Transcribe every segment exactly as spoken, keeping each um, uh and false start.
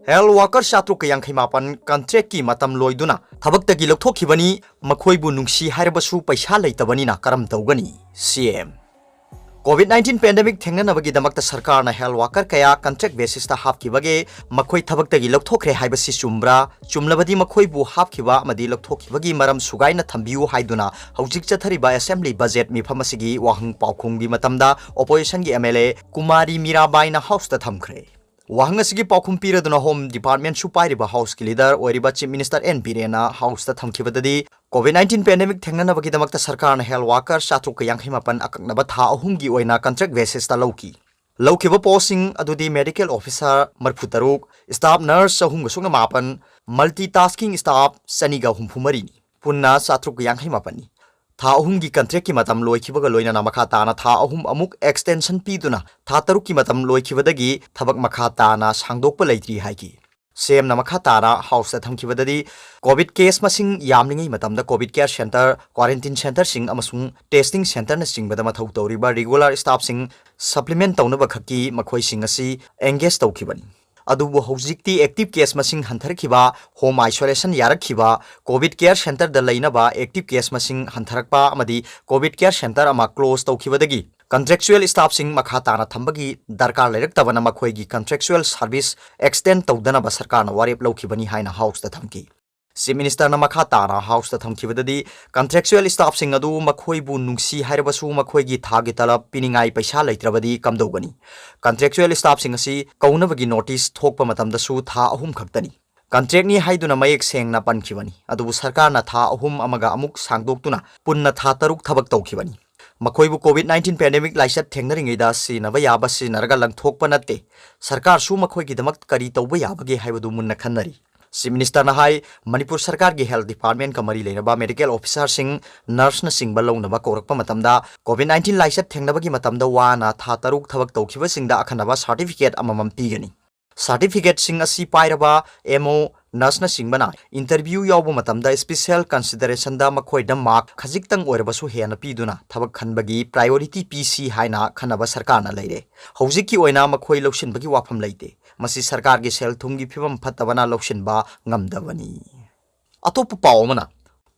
Health worker ꯆꯥꯇ꯭ꯔꯨꯛꯀ ꯌꯥꯡꯈꯩ ꯃꯥꯄꯟ contractꯀꯤ ꯃꯇꯝ ꯂꯣꯏꯗꯨꯅ ꯊꯕꯛꯇꯒꯤ ꯂꯧꯊꯣꯛꯈꯤꯕꯅꯤ꯫ ꯃꯈꯣꯏꯕꯨ ꯅꯨꯡꯁꯤ ꯍꯥꯏꯔꯕꯁꯨ ꯄꯩꯁꯥ ꯂꯩꯇꯕꯅꯤꯅ ꯀꯔꯝ ꯇꯧꯒꯅꯤ? ꯁꯤ ꯑꯦꯝ꯫ COVID nineteen pandemic ꯊꯦꯡꯅꯅꯕꯒꯤꯗꯃꯛꯇ ꯁꯔꯀꯥꯔꯅ health worker ꯀꯌꯥ contract basisꯇ ꯍꯥꯞꯈꯤꯕꯒꯦ? ꯃꯈꯣꯏ ꯊꯕꯛꯇꯒꯤ ꯂꯧꯊꯣꯛꯈ꯭ꯔꯦ ꯍꯥꯏꯕꯁꯤ ꯆꯨꯝꯕ꯭ꯔꯥ? ꯆꯨꯝꯂꯕꯗꯤ ꯃꯈꯣꯏꯕꯨ ꯍꯥꯞꯈꯤꯕ ꯑꯃꯗꯤ ꯂꯧꯊꯣꯛꯈꯤꯕꯒꯤ ꯃꯔꯝ ꯁꯨꯒꯥꯏꯅ ꯊꯝꯕꯤꯌꯨ ꯍꯥꯏꯗꯨꯅ ꯍꯧꯖꯤꯛ ꯆꯠꯊꯔꯤꯕ assembly budget ꯃꯤꯐꯝ ꯑꯁꯤꯒꯤ ꯋꯥꯍꯪ ꯄꯥꯎꯈꯨꯝꯒꯤ ꯃꯇꯝꯗ oppositionꯒꯤ M L A ꯀꯨꯃꯥꯔꯤ ꯃꯤꯔꯥꯕꯥꯏꯅ Houseꯇ ꯊꯝꯈ꯭ꯔꯦ꯫ ꯋꯥꯍꯪ ꯑꯁꯤꯒꯤ ꯄꯥꯎꯈꯨꯝ ꯄꯤꯔꯗꯨꯅ Home Departmentꯁꯨ ꯄꯥꯏꯔꯤꯕ Houseꯀꯤ leader ꯑꯣꯏꯔꯤꯕ Chief Minister N Birenꯅ Houseꯇ ꯊꯝꯈꯤꯕꯗꯗꯤ, COVID nineteen pandemic ꯊꯦꯡꯅꯅꯕꯒꯤꯗꯃꯛꯇ ꯁꯔꯀꯥꯔꯅ health worker ꯆꯥꯇ꯭ꯔꯨꯛꯀ ꯌꯥꯡꯈꯩ ꯃꯥꯄꯟ ꯑꯀꯛꯅꯕ ꯊꯥ ꯑꯍꯨꯝꯒꯤ ꯑꯣꯏꯅ contract basisꯇ ꯂꯧꯈꯤ꯫ ꯂꯧꯈꯤꯕ postꯁꯤꯡ ꯑꯗꯨꯗꯤ medical officer ꯃꯔꯤꯐꯨ ꯇꯔꯨꯛ, staff nurse ꯆꯍꯨꯝꯒ ꯁꯨꯞꯅ ꯃꯥꯄꯟ, multitasking staff ꯆꯅꯤꯒ ꯍꯨꯝꯐꯨ ꯃꯔꯤꯅꯤ꯫ ꯄꯨꯟꯅ ꯆꯥꯇ꯭ꯔꯨꯛꯀ ꯌꯥꯡꯈꯩ ꯃꯥꯄꯟꯅꯤ꯫ ꯊꯥ ꯑꯍꯨꯝꯒꯤ contractꯀꯤ ꯃꯇꯝ ꯂꯣꯏꯈꯤꯕꯒ ꯂꯣꯏꯅꯅ ꯃꯈꯥ ꯇꯥꯅ ꯊꯥ ꯑꯍꯨꯝ ꯑꯃꯨꯛ extension ꯄꯤꯗꯨꯅ ꯊꯥ ꯇꯔꯨꯛꯀꯤ ꯃꯇꯝ ꯂꯣꯏꯈꯤꯕꯗꯒꯤ ꯊꯕꯛ ꯃꯈꯥ ꯇꯥꯅ ꯁꯥꯡꯗꯣꯛꯄ ꯂꯩꯇ꯭ꯔꯤ ꯍꯥꯏꯈꯤ꯫ ꯁꯤ ꯑꯦꯝꯅ ꯃꯈꯥ ꯇꯥꯅ Houseꯇ ꯊꯝꯈꯤꯕꯗꯗꯤ, COVID case ꯃꯁꯤꯡ ꯌꯥꯝꯂꯤꯉꯩ ꯃꯇꯝꯗ COVID care centre, quarantine centreꯁꯤꯡ ꯑꯃꯁꯨꯡ testing centreꯅꯆꯤꯡꯕꯗ ꯃꯊꯧ ꯇꯧꯔꯤꯕ regular staffꯁꯤꯡ supplement ꯇꯧꯅꯕ ꯈꯛꯀꯤ ꯃꯈꯣꯏꯁꯤꯡ ꯑꯁꯤ engage ꯇꯧꯈꯤꯕꯅꯤ꯫ ꯑꯗꯨꯕꯨ ꯍꯧꯖꯤꯛꯇꯤ active case ꯃꯁꯤꯡ ꯍꯟꯊꯔꯛꯈꯤꯕ, home isolation ꯌꯥꯔꯛꯈꯤꯕ, COVID care centreꯗ ꯂꯩꯅꯕ active case ꯃꯁꯤꯡ ꯍꯟꯊꯔꯛꯄ ꯑꯃꯗꯤ COVID care centre ꯑꯃ close ꯇꯧꯈꯤꯕꯗꯒꯤ contractual staffꯁꯤꯡ ꯃꯈꯥ ꯇꯥꯅ ꯊꯝꯕꯒꯤ ꯗꯔꯀꯥꯔ ꯂꯩꯔꯛꯇꯕꯅ ꯃꯈꯣꯏꯒꯤ contractual service extend ꯇꯧꯗꯅꯕ ꯁꯔꯀꯥꯔꯅ ꯋꯥꯔꯦꯞ ꯂꯧꯈꯤꯕꯅꯤ ꯍꯥꯏꯅ Houseꯇ ꯊꯝꯈꯤ꯫ Chief Ministerꯅ ꯃꯈꯥ ꯇꯥꯅ Houseꯇ ꯊꯝꯈꯤꯕꯗꯗꯤ, contractual staffꯁꯤꯡ ꯑꯗꯨ ꯃꯈꯣꯏꯕꯨ ꯅꯨꯡꯁꯤ ꯍꯥꯏꯔꯕꯁꯨ ꯃꯈꯣꯏꯒꯤ ꯊꯥꯒꯤ ꯇꯂꯕ ꯄꯤꯅꯤꯡꯉꯥꯏ ꯄꯩꯁꯥ ꯂꯩꯇ꯭ꯔꯕꯗꯤ ꯀꯝꯗꯧꯒꯅꯤ? Contractual staffꯁꯤꯡ ꯑꯁꯤ ꯀꯧꯅꯕꯒꯤ notice ꯊꯣꯛꯄ ꯃꯇꯝꯗꯁꯨ ꯊꯥ ꯑꯍꯨꯝ ꯈꯛꯇꯅꯤ꯫ Contractꯅꯤ ꯍꯥꯏꯗꯨꯅ ꯃꯌꯦꯛ ꯁꯦꯡꯅ ꯄꯟꯈꯤꯕꯅꯤ, ꯑꯗꯨꯕꯨ ꯁꯔꯀꯥꯔꯅ ꯊꯥ ꯑꯍꯨꯝ ꯑꯃꯒ ꯑꯃꯨꯛ ꯁꯥꯡꯗꯣꯛꯇꯨꯅ ꯄꯨꯟꯅ ꯊꯥ ꯇꯔꯨꯛ ꯊꯕꯛ ꯇꯧꯈꯤꯕꯅꯤ꯫ ꯃꯈꯣꯏꯕꯨ COVID nineteen pandemic ꯂꯥꯏꯆꯠ ꯊꯦꯡꯅꯔꯤꯉꯩꯗ ꯁꯤꯖꯤꯟꯅꯕ ꯌꯥꯕ ꯁꯤꯖꯤꯟꯅꯔꯒ ꯂꯪꯊꯣꯛꯄ ꯅꯠꯇꯦ꯫ ꯁꯔꯀꯥꯔꯁꯨ ꯃꯈꯣꯏꯒꯤꯗꯃꯛ ꯀꯔꯤ ꯇꯧꯕ ꯌꯥꯕꯒꯦ ꯍꯥꯏꯕꯗꯨ ꯃꯨꯟꯅ ꯈꯟꯅꯔꯤ꯫ Chief Ministerꯅ ꯍꯥꯏ, ꯃꯅꯤꯄꯨꯔ ꯁꯔꯀꯥꯔꯒꯤ health departmentꯀ ꯃꯔꯤ ꯂꯩꯅꯕ medical officerꯁꯤꯡ, nurseꯅꯆꯤꯡꯕ ꯂꯧꯅꯕ ꯀꯧꯔꯛꯄ ꯃꯇꯝꯗ COVID nineteen ꯂꯥꯏꯆꯠ ꯊꯦꯡꯅꯕꯒꯤ ꯃꯇꯝꯗ ꯋꯥꯅ ꯊꯥ ꯇꯔꯨꯛ ꯊꯕꯛ ꯇꯧꯈꯤꯕꯁꯤꯡꯗ ꯑꯈꯟꯅꯕ certificate ꯑꯃꯃꯝ ꯄꯤꯒꯅꯤ꯫ Certificateꯁꯤꯡ ꯑꯁꯤ ꯄꯥꯏꯔꯕ M O, nurseꯅꯆꯤꯡꯕꯅ interview ꯌꯥꯎꯕ ꯃꯇꯝꯗ special considerationꯗ ꯃꯈꯣꯏꯗ mark ꯈꯖꯤꯛꯇꯪ ꯑꯣꯏꯔꯕꯁꯨ ꯍꯦꯟꯅ ꯄꯤꯗꯨꯅ ꯊꯕꯛ ꯈꯟꯕꯒꯤ priority ꯄꯤꯁꯤ ꯍꯥꯏꯅ ꯈꯟꯅꯕ ꯁꯔꯀꯥꯔꯅ ꯂꯩꯔꯦ꯫ ꯍꯧꯖꯤꯛꯀꯤ ꯑꯣꯏꯅ ꯃꯈꯣꯏ ꯂꯧꯁꯤꯟꯕꯒꯤ ꯋꯥꯐꯝ ꯂꯩꯇꯦ꯫ ꯃꯁꯤ ꯁꯔꯀꯥꯔꯒꯤ ꯁꯦꯜ ꯊꯨꯝꯒꯤ ꯐꯤꯕꯝ ꯐꯠꯇꯕꯅ ꯂꯧꯁꯤꯟꯕ ꯉꯝꯗꯕꯅꯤ꯫ ꯑꯇꯣꯞꯄ ꯄꯥꯎ ꯑꯃꯅ,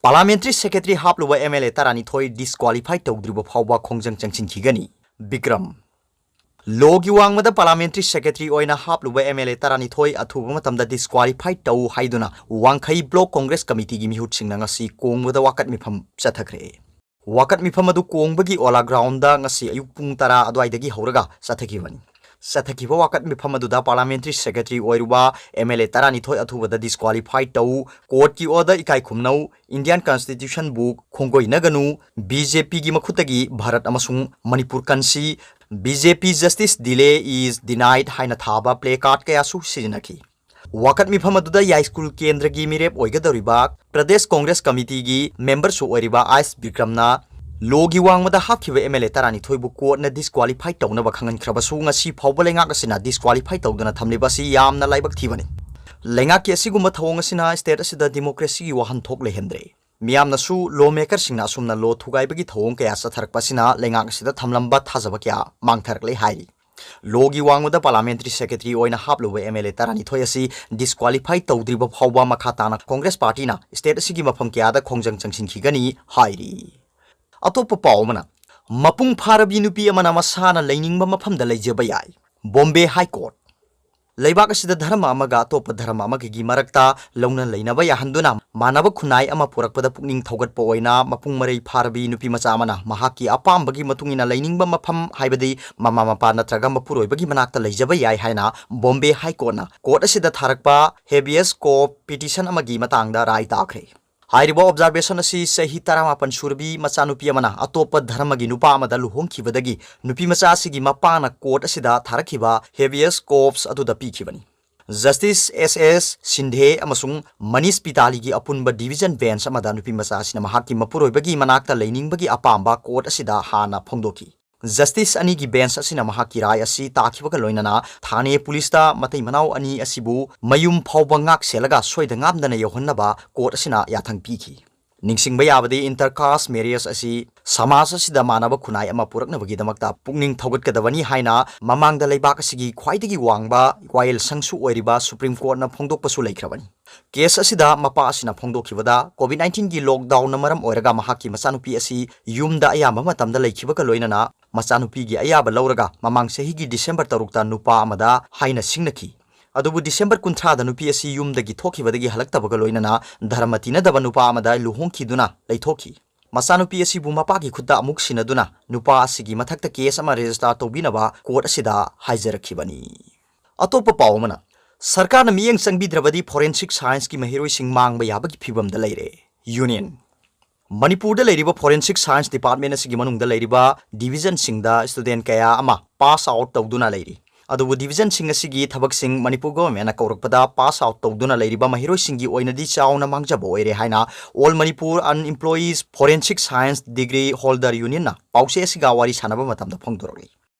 Parliamentary Secretary ꯍꯥꯞꯂꯨꯕ M L A ꯇꯔꯥꯅꯤꯊꯣꯏ disqualify ꯇꯧꯗ꯭ꯔꯤꯕ ꯐꯥꯎꯕ ꯈꯣꯡꯖꯪ ꯆꯪꯁꯤꯟꯈꯤꯒꯅꯤ꯫ ꯕꯤꯀ꯭ꯔꯝ꯫ ꯂꯣꯒꯤ ꯋꯥꯡꯃꯗ Parliamentary Secretary ꯑꯣꯏꯅ ꯍꯥꯞꯂꯨꯕ M L A ꯇꯔꯥꯅꯤꯊꯣꯏ ꯑꯊꯨꯕ ꯃꯇꯝꯗ disqualify ꯇꯧ ꯍꯥꯏꯗꯨꯅ ꯋꯥꯡꯈꯩ Block Congress Committeeꯒꯤ ꯃꯤꯍꯨꯠꯁꯤꯡꯅ ꯉꯁꯤ ꯀꯣꯡꯕꯗ ꯋꯥꯀꯠ ꯃꯤꯐꯝ ꯆꯠꯊꯈ꯭ꯔꯦ꯫ ꯋꯥꯀꯠ ꯃꯤꯐꯝ ꯑꯗꯨ ꯀꯣꯡꯕꯒꯤ ꯑꯣꯂꯥ groundꯗ ꯉꯁꯤ ꯑꯌꯨꯛ ꯄꯨꯡ ꯇꯔꯥ ꯑꯗꯨꯋꯥꯏꯗꯒꯤ ꯍꯧꯔꯒ ꯆꯠꯊꯈꯤꯕꯅꯤ꯫ ꯆꯠꯊꯈꯤꯕ ꯋꯥꯀꯠ ꯃꯤꯐꯝ ꯑꯗꯨꯗ Parliamentary Secretary ꯑꯣꯏꯔꯨꯕ M L A ꯇꯔꯥꯅꯤꯊꯣꯏ ꯑꯊꯨꯕꯗ disqualify ꯇꯧ, courtꯀꯤ order ꯏꯀꯥꯏ ꯈꯨꯝꯅꯧ, Indian Constitutionꯕꯨ ꯈꯣꯡꯒꯣꯏꯅꯒꯅꯨ, BJPꯒꯤ ꯃꯈꯨꯠꯇꯒꯤ ꯚꯥꯔꯠ ꯑꯃꯁꯨꯡ Manipur ꯀꯟꯁꯤ, BJP justice delay is denied ꯍꯥꯏꯅ ꯊꯥꯕ placard ꯀꯌꯥꯁꯨ ꯁꯤꯖꯤꯟꯅꯈꯤ꯫ ꯋꯥꯀꯠ ꯃꯤꯐꯝ ꯑꯗꯨꯗ ꯌꯥꯏꯁ꯭ꯀꯨꯜ ꯀꯦꯟꯗ꯭ꯔꯒꯤ ꯃꯤꯔꯦꯞ ꯑꯣꯏꯒꯗꯧꯔꯤꯕ Pradesh Congress Committeeꯒꯤ memberꯁꯨ ꯑꯣꯏꯔꯤꯕ ꯑꯥꯏꯁ ꯕꯤꯀ꯭ꯔꯝꯅ ꯂꯣꯒꯤ ꯋꯥꯡꯃꯗ ꯍꯥꯞꯈꯤꯕ M L A ꯇꯔꯥꯅꯤꯊꯣꯏꯕꯨ courtꯅ disqualify ꯇꯧꯅꯕ ꯈꯪꯍꯟꯈ꯭ꯔꯕꯁꯨ ꯉꯁꯤ ꯐꯥꯎꯕ ꯂꯩꯉꯥꯛ ꯑꯁꯤꯅ disqualify ꯇꯧꯗꯨꯅ ꯊꯝꯂꯤꯕ ꯑꯁꯤ ꯌꯥꯝꯅ ꯂꯥꯏꯕꯛ ꯊꯤꯕꯅꯤ꯫ ꯂꯩꯉꯥꯛꯀꯤ ꯑꯁꯤꯒꯨꯝꯕ ꯊꯧꯑꯣꯡ ꯑꯁꯤꯅ state ꯑꯁꯤꯗ democracyꯒꯤ ꯋꯥꯍꯟꯊꯣꯛ ꯂꯩꯍꯟꯗ꯭ꯔꯦ꯫ ꯃꯤꯌꯥꯝꯅꯁꯨ lawmakerꯁꯤꯡꯅ ꯑꯁꯨꯝꯅ law ꯊꯨꯒꯥꯏꯕꯒꯤ ꯊꯧꯑꯣꯡ ꯀꯌꯥ ꯆꯠꯊꯔꯛꯄ ꯑꯁꯤꯅ ꯂꯩꯉꯥꯛ ꯑꯁꯤꯗ ꯊꯝꯂꯝꯕ ꯊꯥꯖꯕ ꯀꯌꯥ ꯃꯥꯡꯊꯔꯛꯂꯦ ꯍꯥꯏꯔꯤ꯫ ꯂꯣꯒꯤ ꯋꯥꯡꯃꯗ Parliamentary Secretary ꯑꯣꯏꯅ ꯍꯥꯞꯂꯨꯕ M L A ꯇꯔꯥꯅꯤꯊꯣꯏ ꯑꯁꯤ disqualify ꯇꯧꯗ꯭ꯔꯤꯕ ꯐꯥꯎꯕ ꯃꯈꯥ ꯇꯥꯅ Congress Partyꯅ state ꯑꯁꯤꯒꯤ ꯃꯐꯝ ꯀꯌꯥꯗ ꯈꯣꯡꯖꯪ ꯆꯪꯁꯤꯟꯈꯤꯒꯅꯤ ꯍꯥꯏꯔꯤ꯫ ꯑꯇꯣꯞꯄ ꯄꯥꯎ ꯑꯃꯅ, ꯃꯄꯨꯡ ꯐꯥꯔꯕꯤ ꯅꯨꯄꯤ ꯑꯃꯅ ꯃꯁꯥꯅ ꯂꯩꯅꯤꯡꯕ ꯃꯐꯝꯗ ꯂꯩꯖꯕ ꯌꯥꯏ꯫ Bombay High Court꯫ ꯂꯩꯕꯥꯛ ꯑꯁꯤꯗ ꯙꯔꯃ ꯑꯃꯒ ꯑꯇꯣꯞꯄ ꯙꯔꯃ ꯑꯃꯒꯒꯤ ꯃꯔꯛꯇ ꯂꯧꯅ ꯂꯩꯅꯕ ꯌꯥꯍꯟꯗꯨꯅ ꯃꯥꯟꯅꯕ ꯈꯨꯟꯅꯥꯏ ꯑꯃ ꯄꯨꯔꯛꯄꯗ ꯄꯨꯛꯅꯤꯡ ꯊꯧꯒꯠꯄ ꯑꯣꯏꯅ ꯃꯄꯨꯡ ꯃꯔꯩ ꯐꯥꯔꯕꯤ ꯅꯨꯄꯤ ꯃꯆꯥ ꯑꯃꯅ ꯃꯍꯥꯛꯀꯤ ꯑꯄꯥꯝꯕꯒꯤ ꯃꯇꯨꯡ ꯏꯟꯅ ꯂꯩꯅꯤꯡꯕ ꯃꯐꯝ, ꯍꯥꯏꯕꯗꯤ ꯃꯃꯥ ꯃꯄꯥ ꯅꯠꯇ꯭ꯔꯒ ꯃꯄꯨꯔꯣꯏꯕꯒꯤ ꯃꯅꯥꯛꯇ ꯂꯩꯖꯕ ꯌꯥꯏ ꯍꯥꯏꯅ Bombay High Courtꯅ court ꯑꯁꯤꯗ ꯊꯥꯔꯛꯄ habeas corpus petition ꯑꯃꯒꯤ ꯃꯇꯥꯡꯗ ꯔꯥꯏ ꯇꯥꯈ꯭ꯔꯦ꯫ ꯍꯥꯏꯔꯤꯕ observation ꯑꯁꯤ ꯆꯍꯤ ꯇꯔꯥꯃꯥꯄꯟ ꯁꯨꯔꯕꯤ ꯃꯆꯥꯅꯨꯄꯤ ꯑꯃꯅ ꯑꯇꯣꯞꯄ ꯙꯔꯃꯒꯤ ꯅꯨꯄꯥ ꯑꯃꯗ ꯂꯨꯍꯣꯡꯈꯤꯕꯗꯒꯤ ꯅꯨꯄꯤ ꯃꯆꯥ ꯑꯁꯤꯒꯤ ꯃꯄꯥꯅ court ꯑꯁꯤꯗ ꯊꯥꯔꯛꯈꯤꯕ habeas corpus ꯑꯗꯨꯗ ꯄꯤꯈꯤꯕꯅꯤ꯫ Justice S S Shinde ꯑꯃꯁꯨꯡ Manish Pitaleꯒꯤ ꯑꯄꯨꯟꯕ division bench ꯑꯃꯗ ꯅꯨꯄꯤ ꯃꯆꯥ ꯑꯁꯤꯅ ꯃꯍꯥꯛꯀꯤ ꯃꯄꯨꯔꯣꯏꯕꯒꯤ ꯃꯅꯥꯛꯇ ꯂꯩꯅꯤꯡꯕꯒꯤ ꯑꯄꯥꯝꯕ court ꯑꯁꯤꯗ ꯍꯥꯟꯅ ꯐꯣꯡꯗꯣꯛꯈꯤ꯫ Justice ꯑꯅꯤꯒꯤ bench ꯑꯁꯤꯅ ꯃꯍꯥꯛꯀꯤ ꯔꯥꯏ ꯑꯁꯤ ꯇꯥꯈꯤꯕꯒ ꯂꯣꯏꯅꯅ ꯊꯥꯅꯦ ꯄꯨꯂꯤꯁꯇ ꯃꯇꯩ ꯃꯅꯥꯎ ꯑꯅꯤ ꯑꯁꯤꯕꯨ ꯃꯌꯨꯝ ꯐꯥꯎꯕ ꯉꯥꯛ ꯁꯦꯜꯂꯒ ꯁꯣꯏꯗ ꯉꯥꯝꯗꯅ ꯌꯧꯍꯟꯅꯕ court ꯑꯁꯤꯅ ꯌꯥꯊꯪ ꯄꯤꯈꯤ꯫ ꯅꯤꯡꯁꯤꯡꯕ ꯌꯥꯕꯗꯤ, inter caste marriage ꯑꯁꯤ ꯁꯃꯥꯖ ꯑꯁꯤꯗ ꯃꯥꯟꯅꯕ ꯈꯨꯟꯅꯥꯏ ꯑꯃ ꯄꯨꯔꯛꯅꯕꯒꯤꯗꯃꯛꯇ ꯄꯨꯛꯅꯤꯡ ꯊꯧꯒꯠꯀꯗꯕꯅꯤ ꯍꯥꯏꯅ ꯃꯃꯥꯡꯗ ꯂꯩꯕꯥꯛ ꯑꯁꯤꯒꯤ ꯈ꯭ꯋꯥꯏꯗꯒꯤ ꯋꯥꯡꯕ ꯋꯥꯌꯦꯜꯁꯪꯁꯨ ꯑꯣꯏꯔꯤꯕ Supreme Courtꯅ ꯐꯣꯡꯗꯣꯛꯄꯁꯨ ꯂꯩꯈ꯭ꯔꯕꯅꯤ꯫ Case ꯑꯁꯤꯗ ꯃꯄꯥ ꯑꯁꯤꯅ ꯐꯣꯡꯗꯣꯛꯈꯤꯕꯗ, COVID nineteenꯒꯤ lockdownꯅ ꯃꯔꯝ ꯑꯣꯏꯔꯒ ꯃꯍꯥꯛꯀꯤ ꯃꯆꯥꯅꯨꯄꯤ ꯑꯁꯤ ꯌꯨꯝꯗ ꯑꯌꯥꯝꯕ ꯃꯇꯝꯗ ꯂꯩꯈꯤꯕꯒ ꯂꯣꯏꯅꯅ ꯃꯆꯥꯅꯨꯄꯤꯒꯤ ꯑꯌꯥꯕ ꯂꯧꯔꯒ ꯃꯃꯥꯡ ꯆꯍꯤꯒꯤ December ꯇꯔꯨꯛꯇ ꯅꯨꯄꯥ ꯑꯃꯗ ꯍꯥꯏꯅ ꯁꯤꯡꯅꯈꯤ꯫ ꯑꯗꯨꯕꯨ December ꯀꯨꯟꯊ꯭ꯔꯥꯗ ꯅꯨꯄꯤ ꯑꯁꯤ ꯌꯨꯝꯗꯒꯤ ꯊꯣꯛꯈꯤꯕꯗꯒꯤ ꯍꯜꯂꯛꯇꯕꯒ ꯂꯣꯏꯅꯅ ꯙꯔꯃ ꯇꯤꯟꯅꯗꯕ ꯅꯨꯄꯥ ꯑꯃꯗ ꯂꯨꯍꯣꯡꯈꯤꯗꯨꯅ ꯂꯩꯊꯣꯛꯈꯤ꯫ ꯃꯆꯥꯅꯨꯄꯤ ꯑꯁꯤꯕꯨ ꯃꯄꯥꯒꯤ ꯈꯨꯠꯇ ꯑꯃꯨꯛ ꯁꯤꯟꯅꯗꯨꯅ ꯅꯨꯄꯥ ꯑꯁꯤꯒꯤ ꯃꯊꯛꯇ case ꯑꯃ register ꯇꯧꯕꯤꯅꯕ court ꯑꯁꯤꯗ ꯍꯥꯏꯖꯔꯛꯈꯤꯕꯅꯤ꯫ ꯑꯇꯣꯞꯄ ꯄꯥꯎ ꯑꯃꯅ, ꯁꯔꯀꯥꯔꯅ ꯃꯤꯠꯌꯦꯡ ꯆꯪꯕꯤꯗ꯭ꯔꯕꯗꯤ forensic scienceꯀꯤ ꯃꯍꯩꯔꯣꯏꯁꯤꯡ ꯃꯥꯡꯕ ꯌꯥꯕꯒꯤ ꯐꯤꯕꯝꯗ ꯂꯩꯔꯦ꯫ Union꯫ ꯃꯅꯤꯄꯨꯔꯗ ꯂꯩꯔꯤꯕ forensic science department ꯑꯁꯤꯒꯤ ꯃꯅꯨꯡꯗ ꯂꯩꯔꯤꯕ divisionꯁꯤꯡꯗ student ꯀꯌꯥ ꯑꯃ pass out ꯇꯧꯗꯨꯅ ꯂꯩꯔꯤ꯫ ꯑꯗꯨꯕꯨ divisionꯁꯤꯡ ꯑꯁꯤꯒꯤ ꯊꯕꯛꯁꯤꯡ ꯃꯅꯤꯄꯨꯔ governmentꯅ ꯀꯧꯔꯛꯄꯗ pass out ꯇꯧꯗꯨꯅ ꯂꯩꯔꯤꯕ ꯃꯍꯩꯔꯣꯏꯁꯤꯡꯒꯤ ꯑꯣꯏꯅꯗꯤ ꯆꯥꯎꯅ ꯃꯥꯡꯖꯕ ꯑꯣꯏꯔꯦ ꯍꯥꯏꯅ All Manipur Unemployed Forensic Science Degree Holder Unionꯅ ꯄꯥꯎꯆꯦ ꯑꯁꯤꯒ ꯋꯥꯔꯤ ꯁꯥꯟꯅꯕ ꯃꯇꯝꯗ ꯐꯣꯡꯗꯣꯔꯛꯂꯤ꯫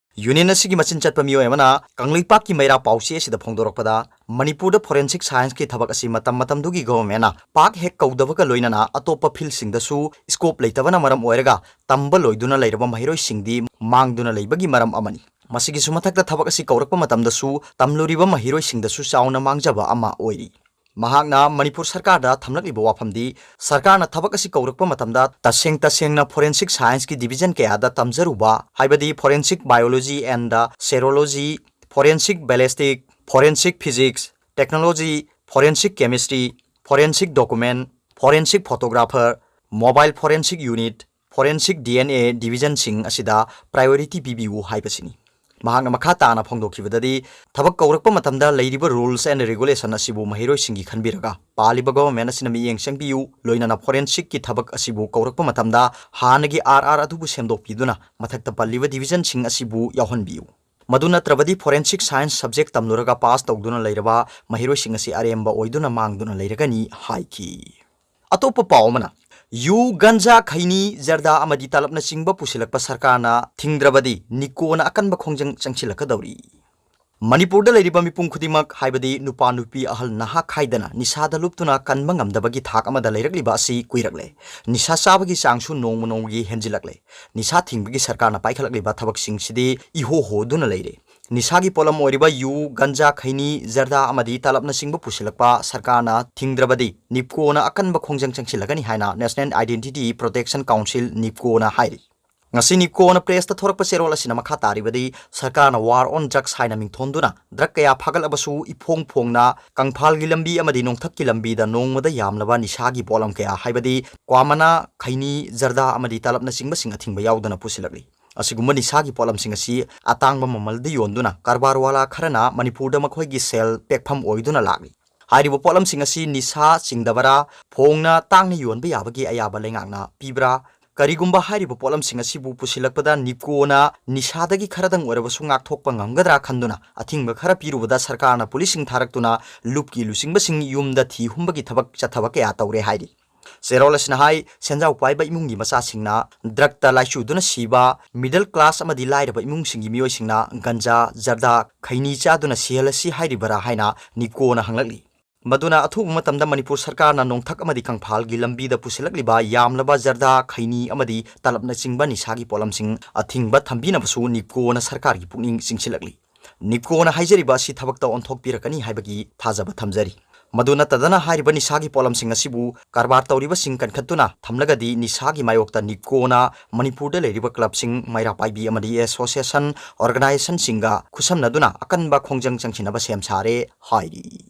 Union ꯑꯁꯤꯒꯤ ꯃꯆꯤꯟ ꯆꯠꯄ ꯃꯤꯑꯣꯏ ꯑꯃꯅ ꯀꯪꯂꯩꯄꯥꯛꯀꯤ ꯃꯩꯔꯥ ꯄꯥꯎꯆꯦ ꯑꯁꯤꯗ ꯐꯣꯡꯗꯣꯔꯛꯄꯗ, ꯃꯅꯤꯄꯨꯔꯗ forensic scienceꯀꯤ ꯊꯕꯛ ꯑꯁꯤ ꯃꯇꯝ ꯃꯇꯝꯗꯨꯒꯤ governmentꯅ ꯄꯥꯛ ꯍꯦꯛ ꯀꯧꯗꯕꯒ ꯂꯣꯏꯅꯅ ꯑꯇꯣꯞꯄ fieldꯁꯤꯡꯗꯁꯨ scope ꯂꯩꯇꯕꯅ ꯃꯔꯝ ꯑꯣꯏꯔꯒ ꯇꯝꯕ ꯂꯣꯏꯗꯨꯅ ꯂꯩꯔꯕ ꯃꯍꯩꯔꯣꯏꯁꯤꯡꯗꯤ ꯃꯥꯡꯗꯨꯅ ꯂꯩꯕꯒꯤ ꯃꯔꯝ ꯑꯃꯅꯤ꯫ ꯃꯁꯤꯒꯤꯁꯨ ꯃꯊꯛꯇ ꯊꯕꯛ ꯑꯁꯤ ꯀꯧꯔꯛꯄ ꯃꯇꯝꯗꯁꯨ ꯇꯝꯂꯨꯔꯤꯕ ꯃꯍꯩꯔꯣꯏꯁꯤꯡꯗꯁꯨ ꯆꯥꯎꯅ ꯃꯥꯡꯖꯕ ꯑꯃ ꯑꯣꯏꯔꯤ꯫ ꯃꯍꯥꯛꯅ ꯃꯅꯤꯄꯨꯔ ꯁꯔꯀꯥꯔꯗ ꯊꯝꯂꯛꯂꯤꯕ ꯋꯥꯐꯝꯗꯤ, ꯁꯔꯀꯥꯔꯅ ꯊꯕꯛ ꯑꯁꯤ ꯀꯧꯔꯛꯄ ꯃꯇꯝꯗ ꯇꯁꯦꯡ ꯇꯁꯦꯡꯅ forensic scienceꯀꯤ division ꯀꯌꯥꯗ ꯇꯝꯖꯔꯨꯕ, ꯍꯥꯏꯕꯗꯤ forensic biology and serology, forensic ballistic, forensic physics, technology, forensic chemistry, forensic document, forensic photographer, mobile forensic unit, forensic DNA divisionꯁꯤꯡ ꯑꯁꯤꯗ priority ꯄꯤꯕꯤꯌꯨ ꯍꯥꯏꯕꯁꯤꯅꯤ꯫ ꯃꯍꯥꯛꯅ ꯃꯈꯥ ꯇꯥꯅ ꯐꯣꯡꯗꯣꯛꯈꯤꯕꯗꯗꯤ, ꯊꯕꯛ ꯀꯧꯔꯛꯄ ꯃꯇꯝꯗ ꯂꯩꯔꯤꯕ rules and regulation ꯑꯁꯤꯕꯨ ꯃꯍꯩꯔꯣꯏꯁꯤꯡꯒꯤ ꯈꯟꯕꯤꯔꯒ ꯄꯥꯜꯂꯤꯕ government ꯑꯁꯤꯅ ꯃꯤꯠꯌꯦꯡ ꯆꯪꯕꯤꯌꯨ, ꯂꯣꯏꯅꯅ forensicꯀꯤ ꯊꯕꯛ ꯑꯁꯤꯕꯨ ꯀꯧꯔꯛꯄ ꯃꯇꯝꯗ ꯍꯥꯟꯅꯒꯤ RR ꯑꯗꯨꯕꯨ ꯁꯦꯝꯗꯣꯛꯄꯤꯗꯨꯅ ꯃꯊꯛꯇ ꯄꯜꯂꯤꯕ divisionꯁꯤꯡ ꯑꯁꯤꯕꯨ ꯌꯥꯎꯍꯟꯕꯤꯌꯨ꯫ ꯃꯗꯨ ꯅꯠꯇ꯭ꯔꯕꯗꯤ forensic science subject ꯇꯝꯂꯨꯔꯒ pass ꯇꯧꯗꯨꯅ ꯂꯩꯔꯕ ꯃꯍꯩꯔꯣꯏꯁꯤꯡ ꯑꯁꯤ ꯑꯔꯦꯝꯕ ꯑꯣꯏꯗꯨꯅ ꯃꯥꯡꯗꯨꯅ ꯂꯩꯔꯒꯅꯤ ꯍꯥꯏꯈꯤ꯫ ꯑꯇꯣꯞꯄ ꯄꯥꯎ ꯑꯃꯅ, ꯌꯨ, ꯒꯟꯖꯥ, ꯈꯩꯅꯤ, ꯖꯔꯗꯥ ꯑꯃꯗꯤ ꯇꯂꯞꯅꯆꯤꯡꯕ ꯄꯨꯁꯤꯜꯂꯛꯄ ꯁꯔꯀꯥꯔꯅ ꯊꯤꯡꯗ꯭ꯔꯕꯗꯤ NEECOꯅ ꯑꯀꯟꯕ ꯈꯣꯡꯖꯪ ꯆꯪꯁꯤꯜꯂꯛꯀꯗꯧꯔꯤ꯫ ꯃꯅꯤꯄꯨꯔꯗ ꯂꯩꯔꯤꯕ ꯃꯤꯄꯨꯝ ꯈꯨꯗꯤꯡꯃꯛ, ꯍꯥꯏꯕꯗꯤ ꯅꯨꯄꯥ ꯅꯨꯄꯤ ꯑꯍꯜ ꯅꯍꯥ ꯈꯥꯏꯗꯅ, ꯅꯤꯁꯥꯗ ꯂꯨꯞꯇꯨꯅ ꯀꯟꯕ ꯉꯝꯗꯕꯒꯤ ꯊꯥꯛ ꯑꯃꯗ ꯂꯩꯔꯛꯂꯤꯕ ꯑꯁꯤ ꯀꯨꯏꯔꯛꯂꯦ꯫ ꯅꯤꯁꯥ ꯆꯥꯕꯒꯤ ꯆꯥꯡꯁꯨ ꯅꯣꯡꯃ ꯅꯣꯡꯃꯒꯤ ꯍꯦꯟꯖꯤꯜꯂꯛꯂꯦ꯫ ꯅꯤꯁꯥ ꯊꯤꯡꯕꯒꯤ ꯁꯔꯀꯥꯔꯅ ꯄꯥꯏꯈꯠꯂꯛꯂꯤꯕ ꯊꯕꯛꯁꯤꯡꯁꯤꯗꯤ ꯏꯍꯣ ꯍꯣꯗꯨꯅ ꯂꯩꯔꯦ꯫ ꯅꯤꯁꯥꯒꯤ ꯄꯣꯠꯂꯝ ꯑꯣꯏꯔꯤꯕ ꯌꯨ, ꯒꯟꯖꯥ, ꯈꯩꯅꯤ, ꯖꯔꯗꯥ ꯑꯃꯗꯤ ꯇꯂꯞꯅꯆꯤꯡꯕ ꯄꯨꯁꯤꯜꯂꯛꯄ ꯁꯔꯀꯥꯔꯅ ꯊꯤꯡꯗ꯭ꯔꯕꯗꯤ ꯅꯤꯞꯀꯣꯅ ꯑꯀꯟꯕ ꯈꯣꯡꯖꯪ ꯆꯪꯁꯤꯜꯂꯒꯅꯤ ꯍꯥꯏꯅ National Identity Protection Council, ꯅꯤꯞꯀꯣꯅ ꯍꯥꯏꯔꯤ꯫ ꯉꯁꯤ ꯅꯤꯞꯀꯣꯅ pressꯇ ꯊꯣꯔꯛꯄ ꯆꯦꯔꯣꯜ ꯑꯁꯤꯅ ꯃꯈꯥ ꯇꯥꯔꯤꯕꯗꯤ, ꯁꯔꯀꯥꯔꯅ War on Drugs ꯍꯥꯏꯅ ꯃꯤꯡꯊꯣꯟꯗꯨꯅ drug ꯀꯌꯥ ꯐꯥꯒꯠꯂꯕꯁꯨ, ꯏꯐꯣꯡ ꯐꯣꯡꯅ ꯀꯪꯐꯥꯜꯒꯤ ꯂꯝꯕꯤ ꯑꯃꯗꯤ ꯅꯣꯡꯊꯛꯀꯤ ꯂꯝꯕꯤꯗ ꯅꯣꯡꯃꯗ ꯌꯥꯝꯂꯕ ꯅꯤꯁꯥꯒꯤ ꯄꯣꯠꯂꯝ ꯀꯌꯥ, ꯍꯥꯏꯕꯗꯤ ꯀ꯭ꯋꯥ ꯃꯅꯥ, ꯈꯩꯅꯤ, ꯖꯔꯗꯥ ꯑꯃꯗꯤ ꯇꯂꯞꯅꯆꯤꯡꯕꯁꯤꯡ ꯑꯊꯤꯡꯕ ꯌꯥꯎꯗꯅ ꯄꯨꯁꯤꯜꯂꯛꯂꯤ꯫ ꯑꯁꯤꯒꯨꯝꯕ ꯅꯤꯁꯥꯒꯤ ꯄꯣꯠꯂꯝꯁꯤꯡ ꯑꯁꯤ ꯑꯇꯥꯡꯕ ꯃꯃꯜꯗ ꯌꯣꯟꯗꯨꯅ ꯀꯔꯕꯥꯔ ꯋꯥꯂꯥ ꯈꯔꯅ ꯃꯅꯤꯄꯨꯔꯗ ꯃꯈꯣꯏꯒꯤ ꯁꯦꯜ ꯄꯦꯛꯐꯝ ꯑꯣꯏꯗꯨꯅ ꯂꯥꯛꯂꯤ꯫ ꯍꯥꯏꯔꯤꯕ ꯄꯣꯠꯂꯝꯁꯤꯡ ꯑꯁꯤ ꯅꯤꯁꯥ ꯆꯤꯡꯗꯕꯔꯥ, ꯐꯣꯡꯅ ꯇꯥꯡꯅ ꯌꯣꯟꯕ ꯌꯥꯕꯒꯤ ꯑꯌꯥꯕ ꯂꯩꯉꯥꯛꯅ ꯄꯤꯕ꯭ꯔꯥ? ꯀꯔꯤꯒꯨꯝꯕ ꯍꯥꯏꯔꯤꯕ ꯄꯣꯠꯂꯝꯁꯤꯡ ꯑꯁꯤꯕꯨ ꯄꯨꯁꯤꯜꯂꯛꯄꯗ ꯅꯤꯞꯀꯣꯅ ꯅꯤꯁꯥꯗꯒꯤ ꯈꯔꯗꯪ ꯑꯣꯏꯔꯕꯁꯨ ꯉꯥꯛꯊꯣꯛꯄ ꯉꯝꯒꯗ꯭ꯔꯥ ꯈꯟꯗꯨꯅ ꯑꯊꯤꯡꯕ ꯈꯔ ꯄꯤꯔꯨꯕꯗ ꯁꯔꯀꯥꯔꯅ ꯄꯨꯂꯤꯁꯁꯤꯡ ꯊꯥꯔꯛꯇꯨꯅ ꯂꯨꯞꯀꯤ ꯂꯨꯆꯤꯡꯕꯁꯤꯡ ꯌꯨꯝꯗ ꯊꯤ ꯍꯨꯝꯕꯒꯤ ꯊꯕꯛ ꯆꯠꯊꯕ ꯀꯌꯥ ꯇꯧꯔꯦ ꯍꯥꯏꯔꯤ꯫ ꯆꯦꯔꯣꯜ ꯑꯁꯤꯅ ꯍꯥꯏ, ꯁꯦꯟꯖꯥꯎ ꯄꯥꯏꯕ ꯏꯃꯨꯡꯒꯤ ꯃꯆꯥꯁꯤꯡꯅ drugꯇ ꯂꯥꯏꯆꯨꯗꯨꯅ ꯁꯤꯕ, middle class ꯑꯃꯗꯤ ꯂꯥꯏꯔꯕ ꯏꯃꯨꯡꯁꯤꯡꯒꯤ ꯃꯤꯑꯣꯏꯁꯤꯡꯅ ꯒꯟꯖꯥ, ꯖꯔꯗꯥ, ꯈꯩꯅꯤ ꯆꯥꯗꯨꯅ ꯁꯤꯍꯜꯂꯁꯤ ꯍꯥꯏꯔꯤꯕꯔꯥ ꯍꯥꯏꯅ ꯅꯤꯞꯀꯣꯅ ꯍꯪꯂꯛꯂꯤ꯫ ꯃꯗꯨꯅ ꯑꯊꯨꯕ ꯃꯇꯝꯗ ꯃꯅꯤꯄꯨꯔ ꯁꯔꯀꯥꯔꯅ ꯅꯣꯡꯊꯛ ꯑꯃꯗꯤ ꯀꯪꯐꯥꯜꯒꯤ ꯂꯝꯕꯤꯗ ꯄꯨꯁꯤꯜꯂꯛꯂꯤꯕ ꯌꯥꯝꯂꯕ ꯖꯔꯗꯥ, ꯈꯩꯅꯤ ꯑꯃꯗꯤ ꯇꯂꯞꯅꯆꯤꯡꯕ ꯅꯤꯁꯥꯒꯤ ꯄꯣꯠꯂꯝꯁꯤꯡ ꯑꯊꯤꯡꯕ ꯊꯝꯕꯤꯅꯕꯁꯨ ꯅꯤꯞꯀꯣꯅ ꯁꯔꯀꯥꯔꯒꯤ ꯄꯨꯛꯅꯤꯡ ꯆꯤꯡꯁꯤꯜꯂꯛꯂꯤ꯫ ꯅꯤꯞꯀꯣꯅ ꯍꯥꯏꯖꯔꯤꯕ ꯑꯁꯤ ꯊꯕꯛꯇ ꯑꯣꯟꯊꯣꯛꯄꯤꯔꯛꯀꯅꯤ ꯍꯥꯏꯕꯒꯤ ꯊꯥꯖꯕ ꯊꯝꯖꯔꯤ꯫ ꯃꯗꯨ ꯅꯠꯇꯗꯅ ꯍꯥꯏꯔꯤꯕ ꯅꯤꯁꯥꯒꯤ ꯄꯣꯠꯂꯝꯁꯤꯡ ꯑꯁꯤꯕꯨ ꯀꯔꯕꯥꯔ ꯇꯧꯔꯤꯕꯁꯤꯡ ꯀꯟꯈꯠꯇꯨꯅ ꯊꯝꯂꯒꯗꯤ ꯅꯤꯁꯥꯒꯤ ꯃꯥꯌꯣꯛꯇ ꯅꯤꯞꯀꯣꯅ ꯃꯅꯤꯄꯨꯔꯗ ꯂꯩꯔꯤꯕ clubꯁꯤꯡ, ꯃꯩꯔꯥ ꯄꯥꯏꯕꯤ ꯑꯃꯗꯤ association, organizationꯁꯤꯡꯒ ꯈꯨꯠꯁꯝꯅꯗꯨꯅ ꯑꯀꯟꯕ ꯈꯣꯡꯖꯪ ꯆꯪꯁꯤꯟꯅꯕ ꯁꯦꯝ ꯁꯥꯔꯦ ꯍꯥꯏꯔꯤ꯫